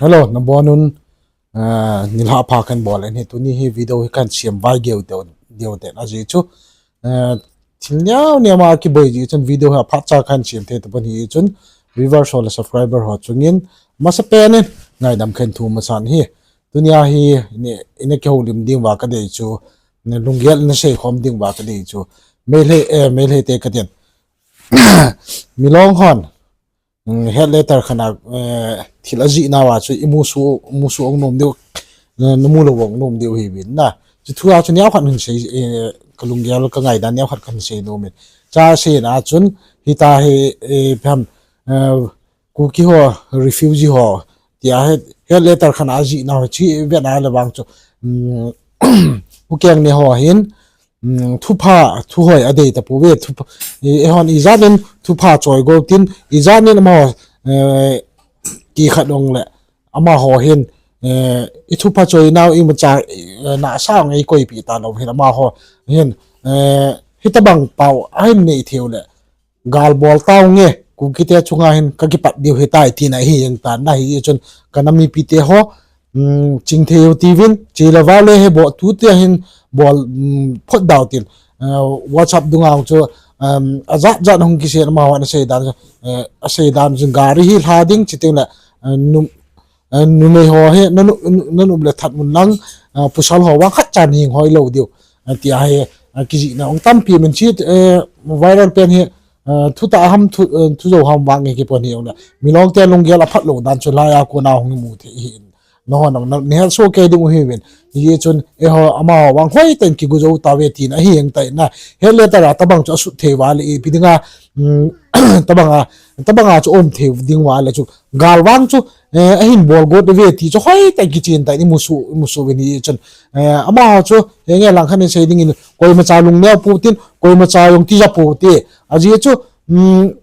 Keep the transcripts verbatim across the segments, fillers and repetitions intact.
Hello, nabonun, ah, nilhah pha kahin bol in ahi, tuni hi video hi kahin sem vai geu teu, deu teu ahi chu. Ah, thil neo neo ma kiboi ji chun video hi aphat cha kahin sem thei tapon ahi chun viewers ho le subscriber ho chungin masapen in ngaidam kahin thum masan ahi. Tunia hi ina, ina kihoulim ding uva kadei chu, lunggel ina seikhom ding uva kadei chu. Meitei, eh, Meitei te katin. Milong hon, mm, head letter khat a, eh, thil ajih nauva chu imusu, musu ong nom diu, eh, namu lou ong nom diu ahiuvin na. Chu thua chu neo khat hin sei, eh, kalunggel kangaidan neo khat kahin sei nom in. Chu seina chun hitia hi, eh, ipi ham, eh, Kuki ho, refugee ho, tia hi, head letter khat a ajih nau hi chu ivet na le vang chu, mm, Pu Keng ne ho hin, mm, thupha, thuhoi adei tapouve, thupha, i, eihon ijat in thupha choi gou tin, ijat in amaho, eh, kikhat ong le, amaho hin, eh, ithupha choi nau imacha, eh, nasa ong eikoipeh talou hin, amaho hin, eh, hitobang pao ahin nei thei u le, gal bol taunge, Kuki te chunga hin kakipat diu ahitai tina ahi jeng tan ahi chun kana mipite ho, um, chingthei u tiuvin, chule vale hi bol tute hin bol, um, phot dau tin, uh, WhatsApp dunga chu, um, ajat jat hung kisei amaho ana sei dan, uh, asei dan chun gari hi lha ding chuteng le, uh, num, eh, numei ho hi, nanu-, nanum le that mun lang, eh, pasal ho vang khat chan hing hoi lou diu. Eh, tia hi, eh, kijihna ong tampi min chi, eh, viral pen hi, eh, thutah ham, thu, eh, thujou ham vang hi kipon hi ong le. Milong te lunggel aphat lou dan chu laiya kona hung mu thei ahi. Nahon nang, na, nahet soh kei ding u ahiuvin. Hijeh chun, eiho, amaho vang hoitah in kigo jou tauve tina ahi jeng tai na. Head letter a tobang chu asut thei uva le ipi dinga, um, tobang a, tobang a chu um thei ding uva le chu. Gal vang chu, eh, ahin bol got uve ti chu hoitah in kichen tah in imusu, imusu uvin ahi chun. Eh, amaho chu, henge lang khat in sei dingin, koimacha lungneo pou tin, koimacha jong tija pou te. Ajeh chu, um,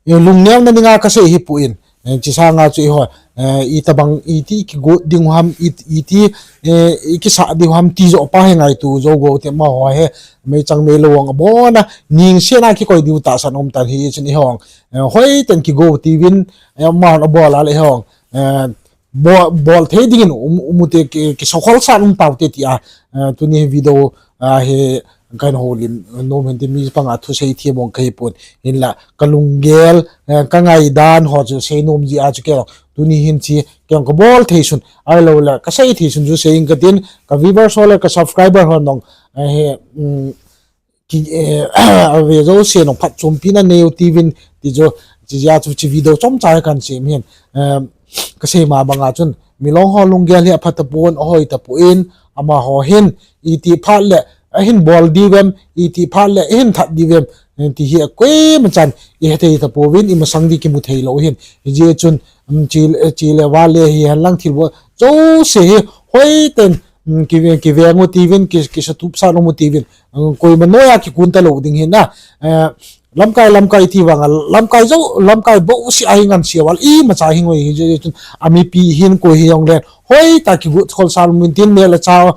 eh, lungneo na dinga kasei ahipoi. Eh, chusanga chu eiho, eh, itobang, iti kigot ding u ham, it-, iti, eh, ikisah ding u ham ti joh pa hi ngaito jou go te amaho hi, meichang meilou ong abon a, ningset a kikoi diu tahsan um tan ahi chun eiho, eh, hoitah in kigo tiuvin, eh, amahon abol a le eiho, eh, bol, bol thei dingin um, um u te ki, kisakhol san um tau te tia, eh, tuni video, ah, hi kahin houlim nom hin ti mi panga thusei them ong kahi pon hinla kalunggel, eh, kangaidan ho chu sei nom jeh a chu kei tuni hin chi kei kabol thei sun ahilou le kasei thei sun chu sei ing katin ka viewers ho le ka subscriber ho nong, eh, he, um, ki, eh, ave jouse nong phatchompi na nei u tiuvin ti chu, chujeh a chu chi video chomcha kahin sem hin, eh, kasei ma banga chun, Milong ho lunggel hi apha tapon, ahoi tapon, amaho hin, iti phat le, ahin bol diu vem, iti phat le, ahin that diu vem, eh, ti hi koimachan, ihe thei tapouvin, imasang ding kimu thei lou hin. Hijeh chun, um, chi, chule vale hihen lang thil bol, jouse hi, hoitah in, um, ki, kiveng u tiuvin, ki, kisatup san um u tiuvin, um, koima noiya kikun talou ding hin na, eh, Lamkai, lamkai ti vanga, lamkai jou, lamkai bouseh a hi ngansia val, imacha hi ngoi hi, chun, amipi hin koi hi jong len, hoitah kigot khol san um in tin, neh le chah,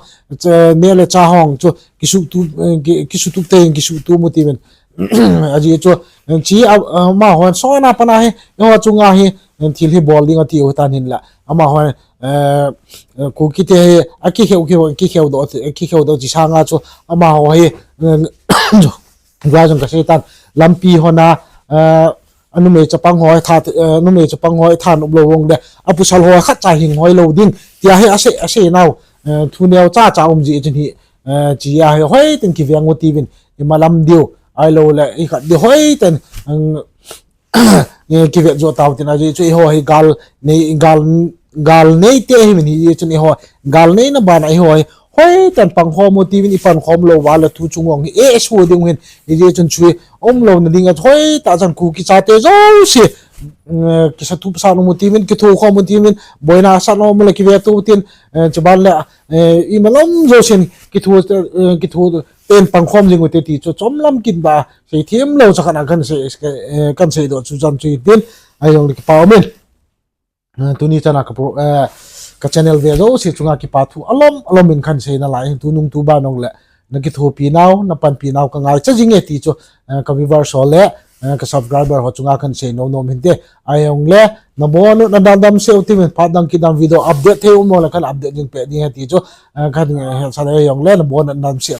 neh le chah hong chu, kisutup, eh, ki, kisutup teng, kisutup mu tiuvin. Ajeh chu, chi, a, amahon, sona pana hi, eiho chunga hi, thil hi bol ding ati u tan hinla. Amahon, eh, eh, Kuki te hi, akikheu, kheu, kikheu doh, kikheu doh, chusanga chu, amaho hi, eh, Tua jong kasei tan, lampi hon a, eh, anumei chapang ho, tha, eh, numei chapang ho, tha nop lou vang le, apasal ho khat cha hing hoi lou ding, tia hi asei, asei nau, eh, thu neo chacha um ji chun hi, eh, chia hi hoitah in kiveng u tiuvin, imalam diu, ahilou le, ikhat diu hoitah in, um, eh, kivet jo tau tin ajeh chu eiho hi gal nei, gal, gal nei te hi min hi chun eiho gal nei na bana eiho hi hoitah in pangkhom u tiuvin ipankhom lou val le thu chung ong hi e su ding hin hijeh chun chu umlou na ding a hoitah chan Kuki chate jouse, eh, kisatup san um u tiuvin kithokhom u tiuvin boina san um le kivet u tin, eh, chuban le, eh, imalam jousen kitho, eh, kitho ten pangkhom jing u te ti chu chomlam kit ba, sei them lou cha khat a kan sei, eh, kan sei doh chu chan chu tin, ajong le kipa um in. Eh, tuni chana ka pro, eh, ka channel ve jouse chunga kipa thu alom, alom in kan sei nalai, tunung tuban ong le, na kithopi nau, na panpi nau ka ngaicha jing e ti chu, eh, ka viewers ho le, eh, ka subscriber ho chunga kan sei nom nom hinte, ajong le, Nabonun nadam damsel uvin, phat dang kidang video update thei um le kan update ding peh ding ahi ti chu, eh, kan, eh, hetsah le jongle nabonun nadam sel